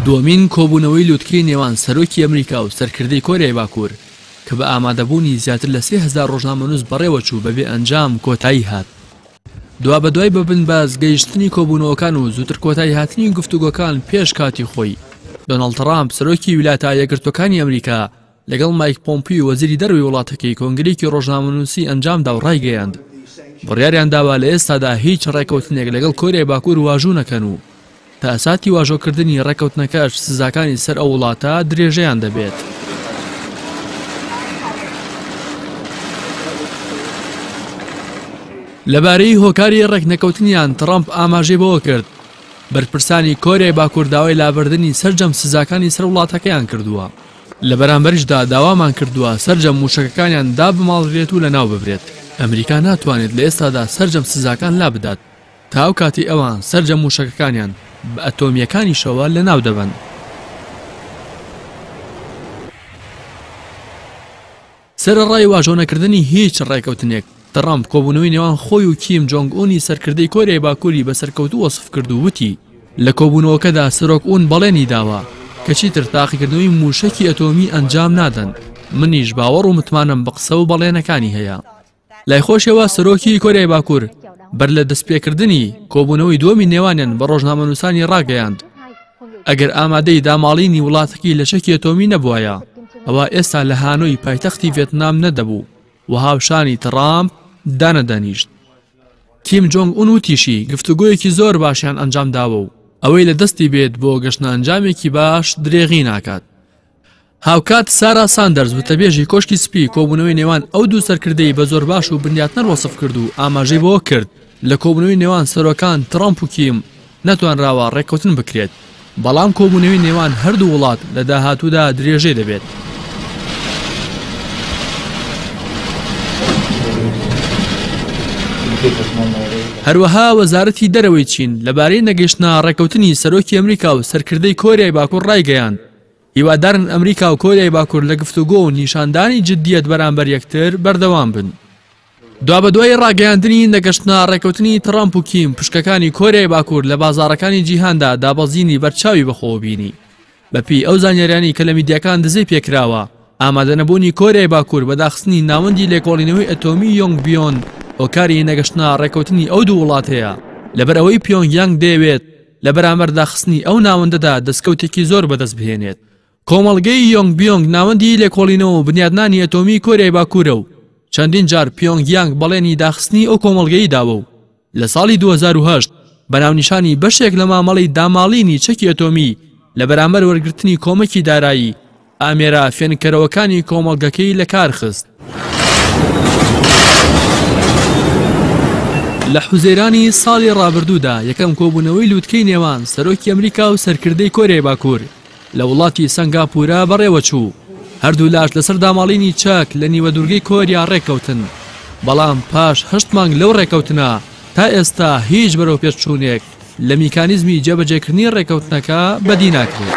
دووەمین کۆبوونەوەی لوتکەی نێوان سەرۆکی ئەمریکا و سەرکردەی کۆریای باکوور کە بە ئامادەبوونی زیاتر لە 3000 ڕۆژنامەنووس بەڕێوەچوو بەبێ ئەنجام کۆتایی هات. دوابەدوای بە بنبەست گەیشتنی کۆبوونەوەکان و زووتر کۆتایی هاتنی گفتوگۆکان پێش کاتی خۆی، دۆناڵد ترامپ سەرۆکی ویلایەتە یەکگرتووەکانی ئەمریکا لەگەڵ مایک پۆمپیۆ وەزیری دەرەوەی وڵاتەکەی کۆنگرەیەکی ڕۆژنامەنووسی ئەنجامدا و ڕایگەیاند بڕیاریان داوە لە ئێستادا هیچ ڕێکەوتنێک لەگەڵ کۆریای باکوور واژوو نەکەن و تا ساتی واژۆکردنی ڕێکەوتنەکەش سزاکانی سەر ئەو وڵاتە درێژەیان دەبێت. لەبارەی هۆکاری ڕێکنەکەوتنیان تڕەمپ ئاماژەی بەوە کرد بەرپرسانی کۆریای باکوور داوای لابردنی سەرجەم سزاکانی سەر وڵاتەکەیان کردووە. لە بەرامبەریشدا داوامان کردووە سەرجەم مووشەکەکانیان دابماڵرێت و لەناو ببرێت. ئەمریکا ناتوانێت لە ئێستادا سەرجەم سزاکان لابدات تا ئەو کاتەی ئەوان سەرجەم مووشەکەکانیان بە ئەتۆمییەکانیشەوە لەناو دەبەن. سەرەڕای واژۆنەکردنی هیچ ڕێکەوتنێک، تڕەمپ کۆبوونەوەی نێوان خۆی و کیم جۆنگ ئونی سەرکردەی کۆریای باکووری بە سەرکەوتوو وەسف کرد و وتی، لە کۆبوونەوەکەدا سەرۆک ئون بەڵێنی داوە کە چیتر تاقیکردنەوەی مووشەکی ئەتۆمی ئەنجام نادەن، منیش باوەڕ و متمانەم بە قسە و بەڵێنەکانی هەیە. لای خۆشیەوە سەرۆکی کۆریای باکوور بەر لە دەستپێکردنی کۆبوونەوەی دووەمی نێوانیان بە ڕۆژنامەنووسانی ڕاگەیاند، ئەگەر ئامادەی داماڵینی وڵاتەکەی لە چەکی ئەتۆمی نەبوایە، ئەوا ئێستا لە هانۆی پایتەختی ڤێتنام نەدەبوو و هاوشانی تڕامپ دانەدەنیشت. کیم جۆنگ ئون وتیشی، گفتوگۆیەکی زۆر باشیان ئەنجامداوە و ئەوەی لە دەستی بێت بۆ گەشتنە ئەنجامێکی باش درێغی ناکات. هاوکات سارا ساندەرز وتەبێژی کۆشکی سپی کۆبوونەوەی نێوان ئەو دوو سەرکردەی بە زۆر باش و بنیاتنەر وەسف کرد و ئاماژەی بەوە کرد لە کۆبوونەوەی نێوان سەرۆکان ترەمپ و کیم نەتوانراوە ڕێککەوتن بکرێت، بەڵام کۆبوونەوەی نێوان هەردوو وڵات لە داهاتوودا درێژەی دەبێت. هەروەها وەزارەتی دەرەوەی چین لەبارەی نەگەیشتنە ڕێککەوتنی سەرۆکی ئەمریکا و سەرکردەی کۆریای باکوور ڕایگەیاند، هیوادارن ئەمریکا و کۆریای باکوور لە گفتوگۆ و نیشاندانی جددیەت بەرامبەر یەکتر بەردەوام بن. دوابەدوای ڕاگەیاندنی نەگەشتنە ڕێککەوتنی تڕەمپ و کیم، پشکەکانی کۆریای باکوور لە بازاڕەکانی جیهاندا دابەزینی بەرچاوی بەخۆوە بینی. بەپێی ئەو زانیاریانەی کە لە میدیاکان دزەی پێکراوە، ئامادەنەبوونی کۆریای باکوور بە داخستنی ناوەندی لێکۆڵینەوەی ئەتۆمی یۆنگبیۆن هۆکاری نەگەشتنە ڕێککەوتنی ئەو دوو وڵاتەیە، لەبەرئەوەی پیۆنگیانگ دەیەوێت لە بەرامبەر داخستنی ئەو ناوەندەدا دەستکەوتێکی زۆر بەدەست بهێنێت. کۆمەڵگەی یۆنگبیۆنگ ناوەندی لێکۆڵینەوە و بنیادنانی ئەتۆمی کۆریای باکوورە و چەندین جار پیۆنگیانگ بەڵێنی داخستنی ئەو کۆمەڵگەی داوە و لە ساڵی 2008 بە ناونیشانی بەشێک لە مامەڵەی داماڵینی چەکی ئەتۆمی لە بەرامبەر وەرگرتنی کۆمەکی دارایی ئامێرە فێنککەرەوەکانی کۆمەڵگەکەی لەکارخست. لە حوزەیرانی ساڵی ڕابردوودا یەکەم کۆبوونەوەی لووتکەی نێوان سەرۆکی ئەمریکا و سەرکردەی کۆریای باکوور لە وڵاتی سەنگاپورە بەڕێوەچوو، هەردوولاش لەسەر داماڵینی چەک لە نیوەدوورگەی کۆریا ڕێککەوتن، بەڵام پاش هەشت مانگ لەو ڕێککەوتنە تا ئێستا هیچ بەرەوپێشچوونێک لە میکانیزمی جێبەجێکردنی ڕێککەوتنەکە بەدی ناکرێت.